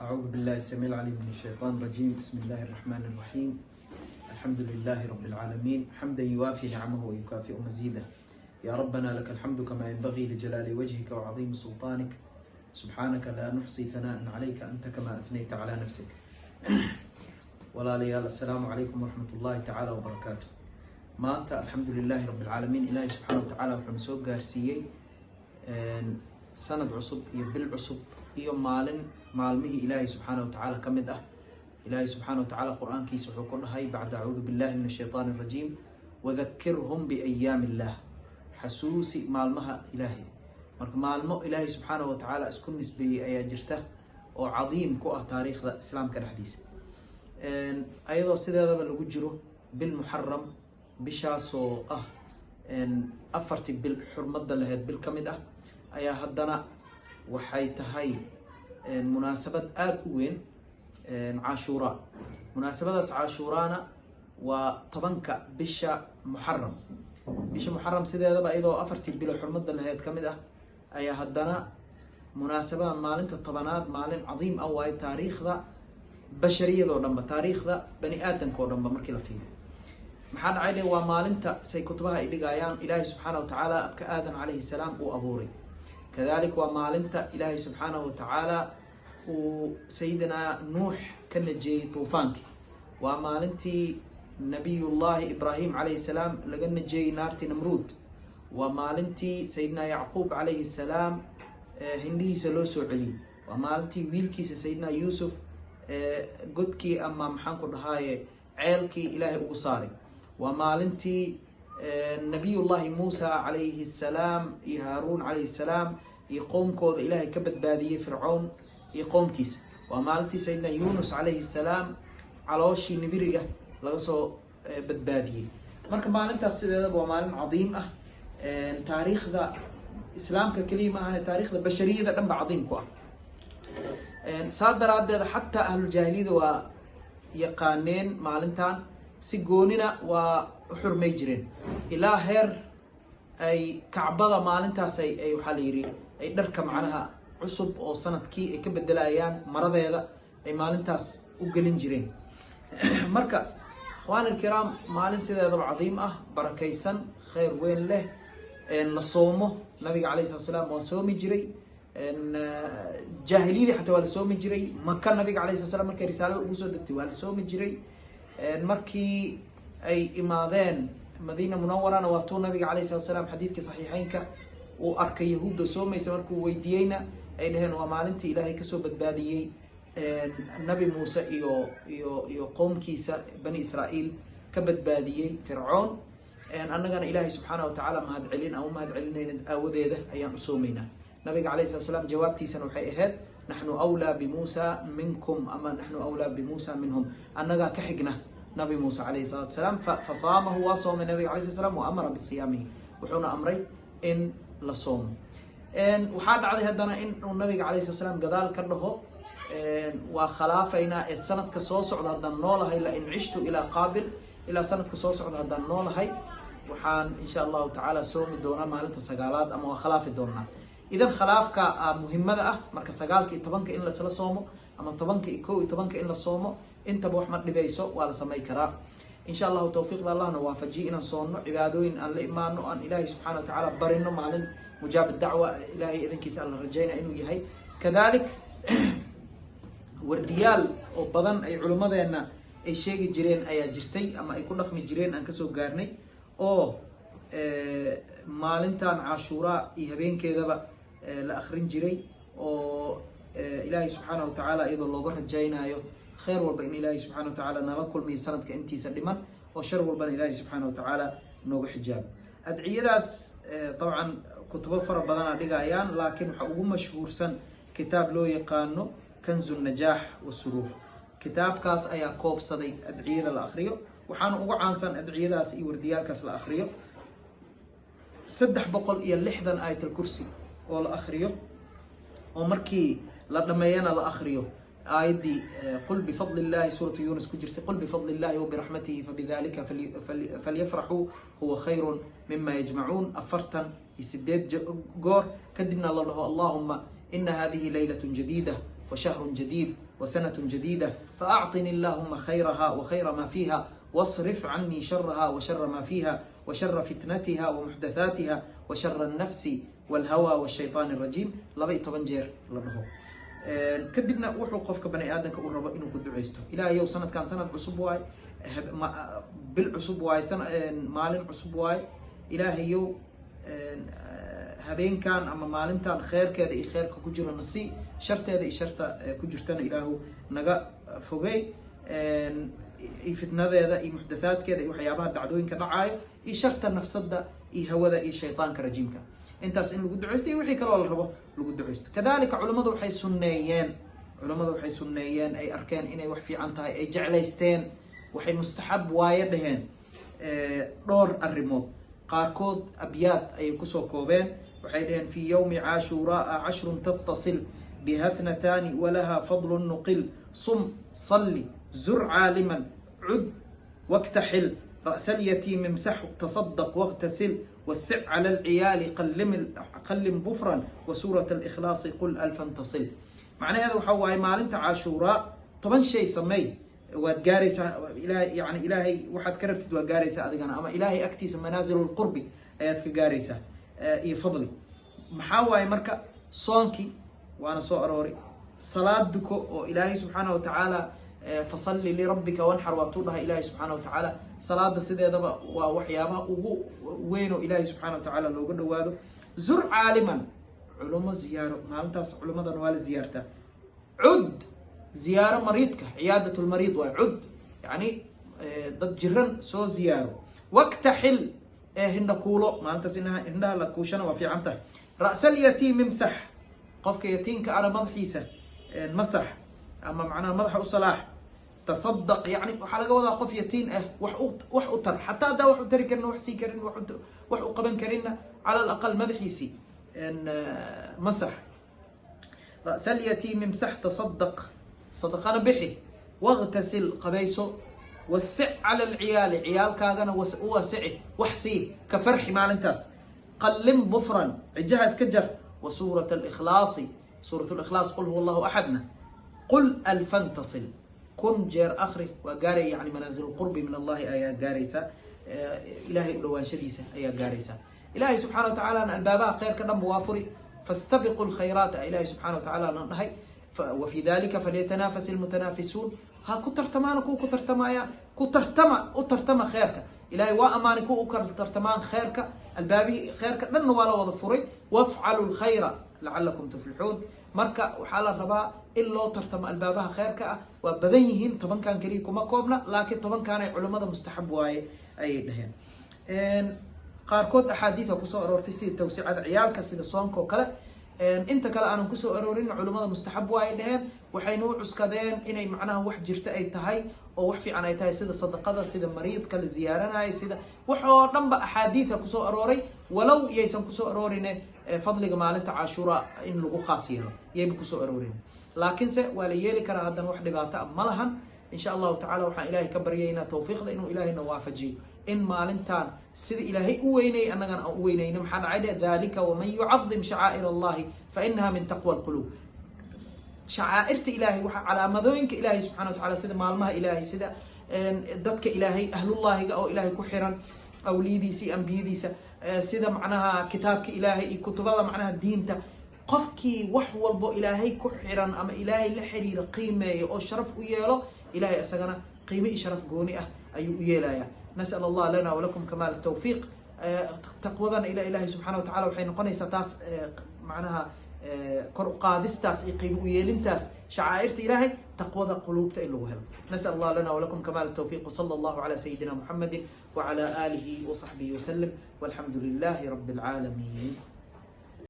أعوذ بالله السميع العليم من الشيطان الرجيم. بسم الله الرحمن الرحيم. الحمد لله رب العالمين، حمدا يوافي نعمه ويكافئ مزيده. يا ربنا لك الحمد كما ينبغي لجلال وجهك وعظيم سلطانك. سبحانك لا نحصي ثناء عليك، أنت كما أثنيت على نفسك. Walaalayaal, assalaamu calaykum waraxmat ullaahi tacaala wabarakaatu. Maanta, alxamdu lilaahi rabbi alcaalamiin, Ilaahi subxaana wa tacaala wuxuuna soo gaarsiiyey sanad cusub iyo bil cusub iyo maalin maalmihii Ilaahay subxaana wa tacaala ka mid ah. Ilaahay subxaana wa tacaala Qur-aankiisa wuxuu ku dhahay, bacda acuudu billahi min ashaytaan arajiim: "Wadakirhum biayaami illaah", xasuusi maalmaha Ilaahay. Marka maalmo Ilaahay subxaana wa tacaala isku nisbeeyey ayaa jirta oo cadiim ku ah taariikhda Islaamka dhexdiisa. Ayadoo sideedaba lagu jiro bil Muxaram, bishaasoo ah afartii bil xurmada laheyd bil ka mid ah, ayaa haddana waxay tahay munaasabad aada u weyn, Cashuura. Munaasabadaas Cashuuraana waa 10-ka bisha Muxaram. Bisha Muxaram sideedaba, iyadoo afartii bilo xurmada laheyd ka mid ah, ayaa haddana munaasabada maalinta 10aad maalin cadiim ah waayo taariikhda bashariyadoo dhanba, taariikhda bani aadamka oo dhanba markii la fiiriyo. Maxaa dhacay dhe? Waa maalinta say kutubaha ay dhigayaan Ilaahay subxaana wa tacaala abka Aadan calayhi salaam uu abuuray. Kadalik waa maalinta Ilaahay subxaana wa tacaala uu Sayidinaa Nuux ka najeeyey tuufaankii. Waa maalintii Nabiyullahi Ibraahim calayhi salaam laga najeeyey naartii Namruud. Waa maalintii Sayidinaa Yacquub calayhi salaam hindhihiisa loo soo celiyey. Waa maalintii wiilkiisa Sayidinaa Yuusuf godkii ama, maxaan ku dhahaaye, ceelkii Ilaahay ugu saaray. Waa maalintii Nabiyullahi Muusa calayhi salaam iyo Haaruun calayhi salaam iyo qowmkooda Ilaahay ka badbaadiyey Fircoon iyo qowmkiisa. Waa maalintii Sayidina Yunus calayhi salaam calooshii nibiriga laga soo badbaadiyey. Marka maalintaas sideedaba waa maalin cadiim ah. Taariikhda Islaamka keliya ma ahane, taariikhda bashariyada dhan ba cadiim ku ah. Saa daraaddeed xataa ahluljaahiliyada waa yaqaaneen maalintan, si goonina waa u xurmay jireen, ilaa heer ay Kacbada maalintaas ay, waxaa la yidhi, ay dharka macnaha cusub oo sanadkii ay ka bedelayaan maradeeda ay maalintaas u gelin jireen. Marka, ikhwaan ilkiraam, maalin sideedaba cadiim ah, barakaysan, khayr weyn leh, la soomo. Nabiga alayh salat slam waa soomi jiray. Jaahiliyadii xataa waa la soomi jiray. Maka nabiga alayh slat slam markay risaalada ugu soo degtay waa la soomi jiray. Markii ay imaadeen Madiina Munawarana, waa tuu nabiga alayh salat slam xadiidkii saxiixeynka uu arkay Yahuudda soomaysa. Markuu weydiiyeyna ay dhaheen waa maalintii Ilaahay kasoo badbaadiyey Nabi Muuse iyo qowmkiisa Bani Israa'iil, ka badbaadiyey Fircoon. Annagana Ilaahay subxaana wa tacaala mahad celin aan u mahad celinayna aawadeeda ayaan u soomaynaa. Nabiga alayh slat slam jawaabtiisana waxay ahayd: "Naxnu awlaa bimuusa minkum" ama "Naxnu awlaa bimuusa minhum", annagaa ka xigna Nabi Muuse calayhi salatu wasalaam. Fa saamahu, waa soomay nabiga alay slat slam, wa amara bisiyaamihi, wuxuuna amray in la soomo. Waxaa dhacday haddana in uu nabiga alayh slat slam gadaal ka dhaho: "Waa khilaafaynaa ee sanadka soo socda haddaan noolahay, la in cishtu ilaa qaabil, ilaa sanadka soo socda haddaan noolahay, waxaan insha Allahu tacaala soomi doonaa maalinta 9aad ama waa khilaafi doonaa." Idan khilaafka muhimada ah, marka 9-ka iyo 10-ka in lasla soomo ama 10-ka iyo 11-ka in la soomo, intaba wax ma dhibayso, waa la samay karaa insha Allahu. Tawfiiqda Allahna waafajiye inaan soonno, cibaadooyin aan la imaano, aan Ilaahay subxana wa tacaala barino. Maalin mujaab dacwa Ilaahay idankiisa aan la rajaynaya inuu yahay. Kadalik wardiyaal oo badan ay culimmadeena ay sheegi jireen ayaa jirtay ama ay ku dhaqmi jireen aan kasoo gaarnay, oo maalintan Cashuuraa iyo habeenkeedaba la akrin jiray, oo Ilaahay subxaana wa tacaala iyadoo looga rajaynayo kheyr walba in Ilaahay subxana wa tacaala nala kulmiyo sanadka intiisa dhiman, oo shar walbana Ilaahay subxaana wa tacaala nooga xijaabo. Adciyadaas dabcan kutubo fara badana dhigayaan, laakiin waxaa ugu mashhuursan kitaab loo yaqaano Kanzu Najaax Wasuruur. Kitaabkaas ayaa koobsaday adciyada la akriyo. Waxaana ugu caansan adciyadaas iyo wardiyaalkaas la akriyo 360 Aayatal Kursi oo la akriyo, oo markii la dhameeyana la akriyo aayaddii "Qul bifadli illahi", suuratu Yunus ku jirtay: "Qul bifadli illahi wabiraxmatihi fabidalika falyafraxuu huwa khayrun mima yajmacuun", 48 goor. Kadibna la dhaho: "Allahuma ina hadihi laylat jadiida Wa shahrun jadiid wa sanatun jadiida, faacطini allahuma khayraha wa khayra ma fiiha, wasrif canii sharaha wa shara ma fiiha, wa shara fitnatiha wa muxdathaatiha, wa shara alnafsi walhawa washaytaan arajiim, 12 jeer la dhaho. Kadibna wuxuu qofka bani aadamka u rabo inuu ku duceysto: Ilaahayow, sanadkan sanad cusub waaye, bil cusub waaye, maalin cusub waaye. Ilaahayow, habeenkan ama maalintan kheerkeeda iyo kheerka ku jiro nasi, sharteeda iyo sharta ku jirtana Ilaahu naga fogey, iyo fitnadeeda iyo muxdathaadkeeda iyo waxyaabaha dhacdooyinka dhacaayo, iyo sharta nafsada iyo hawada iyo shaytaanka rajiimka. Intaas in lagu duceysto iyo wixii kaloo la rabo lagu duceysto. Kadalika culamadu waxay sunneeyeen, ay arkeen inay wax fiican tahay, ay jeclaysteen, waxay mustaxab waaye dhaheen dhowr arrimood. Qaarkood abyaad ayay kusoo koobeen. Waxay dhaheen: "Fi yowmi caashuuraa cashrun tattasil biha thnataani walaha fadlu nuqil, sum, salli, zur caaliman, cud waktaxil, ra'sa alyatiim imsax, tasadaq wاغtasil, wasic cala alciyaali, qallim bufran, wa suurat alikhlaasi qul alfan tasil." Macnaheeda waxaa waaye, maalinta Caashuuraa 10 shay sameey, waad gaaraysaa Ilahay, yani Ilaahay waxaad ka rabtid waa gaaraysaa adigana, ama Ilaahay agtiisa manaasil lqurbi ayaad ka gaaraysaa iyo fadli. Maxaa waaye marka? Soonkii waana soo aroori, salaad duko oo Ilaahay subxaana wa tacaala "fasalli lirabbika wanxar" waatuu dhahay Ilaahay subxaana wa tacaala. Salaada sideedaba waa waxyaabaha ugu weyn oo Ilaahay subxaana wa tacaala looga dhawaado. Zur caaliman, culimo ziyaaro, maalintaas culimadan waa la ziyaartaa. Cud, ziyaaro mariidka, ciyaadat lmariid waay cud, yani dad jiran soo ziyaaro. Waktaxil, ee hindha kuulo, maalintaas indhaha la kuushana waa fiican tahay. Ra'salyatiim imsax, qofka yatiimka ana madaxiisa masax ama macnaha madaxa u salaax. Tasadaq, yani waxaa laga wadaa qof yatiin ah wax u tar, xataa haddaa wax u tari karin, wax sii karin, wax u qaban karinna, cala alaqal madaxiisii masax. Ra'salyatiim imsax, tasadaq, sadaqana bixi, waqtasil, qabayso, wasic cala alciyaali, ciyaalkaagana u wasici, wax sii, ka farxi maalintaas. Qallim bufran, cijaha iska jar. Wa suurat alikhlaasi, suurat likhlaas, qul huwa Allahu axadna, qul alfan tasil, 1000 jeer akri, waa gaaraya, yani manaasil lqurbi min Allahi ayaa gaaraysa, Ilahay u dhawaanshadiisa ayaa gaaraysa. Ilahay subxana wa tacalana albaabaha kheyrka dhanba waa furi. "Fastabiqu lkhayraat" Ilahay subxana wa tacala nan dhahay. "Wa fi dalika falyatanaafas ilmutanaafisuun", ha ku tartamaana kuwa ku tartamaayaan. Ku tartama, u tartama kheerka. Ilahay waa amaanay kuwa u kala tartamaan kheerka. Albaabihii kheerka dhanna waa la wada furay. "Wafcalu lkhayra lacalakum tuflixuun". Marka waxaa la rabaa in loo tartamo albaabaha kheerka ah. Waa badan yihiin, 10-kan keliya kuma koobna, laakiin 10-kaanay culimmada mustaxab waaye ayay dhaheen. Qaarkood axaadiida kusoo aroortay, sida tawsicada ciyaalka, sida soonka oo kale. Inta kale aanan kusoo aroorin culimmada mustaxab waa ay dhaheen, waxayna u cuskadeen inay macnaha wax jirta ay tahay oo wax fiican ay tahay, sida sadaqada, sida mariidka la ziyaaranayo, sida wax oo dhan ba axaadiida kusoo arooray, walow yaysan kusoo aroorine fadliga maalinta Cashuura in lagu khaas yeelo yayba kusoo aroorin, laakiinse waa la yeeli karaa. Haddana wax dhibaato a ma lahan. Insha Allahu tacala waxaan Ilaahay ka baryaynaa tawfiiqda inuu Ilaahayna waafajiyo in maalintan sida Ilaahay u weynayay annagana aan u weynayno. Maxaa dhacay dhe? "Dalika waman yucadim shacaa'ir Allahi fa inaha min taqwa alquluub". Shacaa'irta Ilaahay, waxaa calaamadooyinka Ilaahay subxana wa tacala, sida maalmaha Ilaahay, sida dadka Ilaahay, ahlullaahiga oo Ilaahay ku xiran, awliyadiisa iyo ambiyadiisa, sida macnaha kitaabka Ilaahay iyo kutubada macnaha diinta, qofkii wax walbo Ilaahay ku xiran ama Ilaahay la xiriira qiimeeyo oo sharaf u yeelo, Ilahay isagana qiime iyo sharaf gooni ah ayuu u yeelayaa. Nasal Allah lana walakum kamaal tawfiiq. Taqwadana ila Ilahay subxana wa tacala waxay noqonaysaa taas, macnaha kor uqaadistaas iyo qiimo u yeelintaas shacaa'irta Ilaahay, taqwada quluubta in lagu helo. Nasal Allah lana walakum kamaal tawfiq. Wsala allahu cala sayidina Muxamedi wacala alihi wasaxbihi wasalam, walxamdu lilahi rabi alcaalamiin.